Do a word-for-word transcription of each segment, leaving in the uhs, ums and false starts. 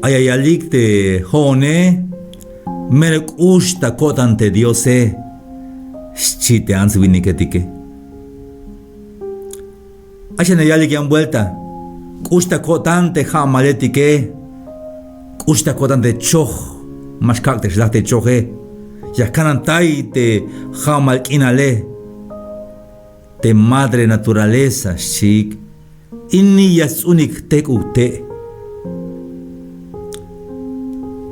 Ay ya yalik te jo'one, mero k'ux ta ko'tan te Diose, xchi te ants winiketike. Ay xan ya yalik yan buelta, k'ux ta ko'tan te ja'maletike, k'ux ta ko'tan te choj, ma xkak' te xlaj te choje, ya jkanantay te ja'mal k'inale, te madre naturaleza, xchiik. Ini ya sts'unik jtek'uk te'.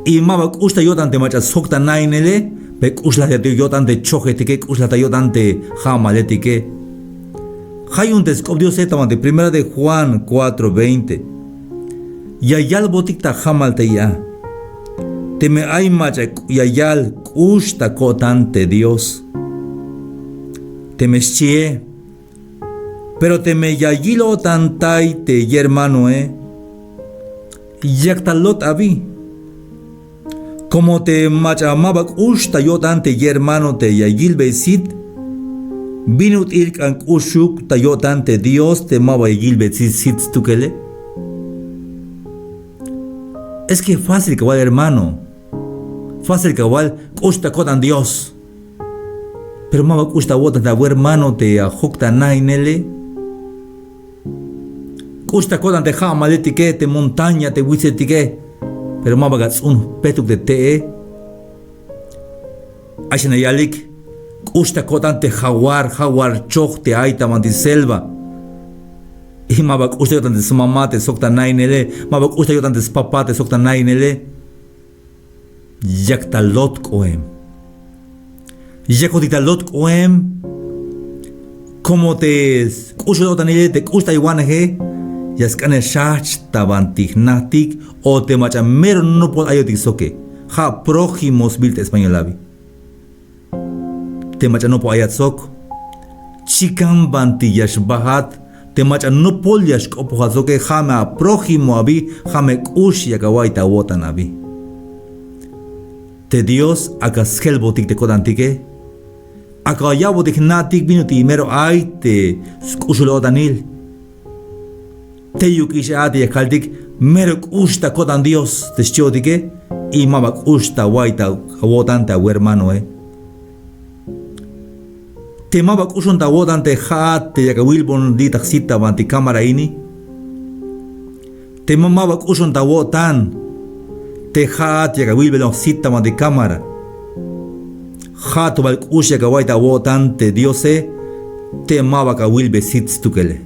Y ma ba k'ux ta yo'tan te mach'a sjok ta nainele, pero k'uxlaj ta yo'tan te chojetike, k'uxlaj ta yo'tan te ja'maletike. Ja' yu'un te sk'op Diose ta banti Primera de Juan cuatro veinte. Ya yalbotik ta jamal tey a. Teme ay mach'a ya yal k'ux ta ko'tan te Dios. Teme xchie, pero teme ya yil-o'tantay te yermanoe, yak ta lot abi. Como te mach'a ma ba k'ux ta yo'tan te yermano te ya yilbey sit, bin ut'il k'an k'uxuk ta yo'tan te Dios te ma ba ya yilbey sit, sit stukele. Es que fácil kawal, hermano. Fácil kawal k'ux ta ko'tan Dios. Pero ma ba k'ux ta awo'tan te awermano te ya jok ta nainele. K'ux ta ko'tan te ja'maletike, te montaña, te witsetike. Pero ma ba ka ts'un jpetuk te te'e. Ay xan ya yalik, k'ux ta ko'tan te jaguar, jaguar choj te ay ta banti selva. Y ma ba k'ux ta yo'tan te smama te sok ta nainele, ma ba k'ux ta yo'tan te spapa te sok ta nainele. Yak ta lot k'oem. Yakotik ta lot k'oem. Como te sk'uxul-o'tanile, te k'ux ta ay waneje, ya sk'an ya xjajch ta banti jnajtik, o te mach'a mero nopol ayotik soke. Ja' prójimo sbiil te español abi. Te mach'a nopol ayat sok, chikan banti ya xbajat, te mach'a nopol ya xk'opojat soke, ja' me aprójimo abi, ja' me k'ux yak awa'iy ta awo'tan abi. Te Dios ak'a sjelbotik te ko'tantike, ak'a ya'botik jna'tik bin ut'il mero ay te sk'uxul-o'tanil. Teyukix a te ya kaltik mero k'ux ta ko'tan Dios te xchiotike, y ma ba k'ux ta awa'iy ta awo'tan te awermanoe. Te ma ba k'uxon ta awo'tan te ja'at te yak awilbon li' ta jsit ta banti cámara ini. Te ma, ma ba k'uxon ta awo'tan te ja'at yak awilbelon jsit ta banti cámara. Ja' to bal k'ux yak awa'iy ta awo'tan te Diose, te ma ba ka wilbe sit stukele.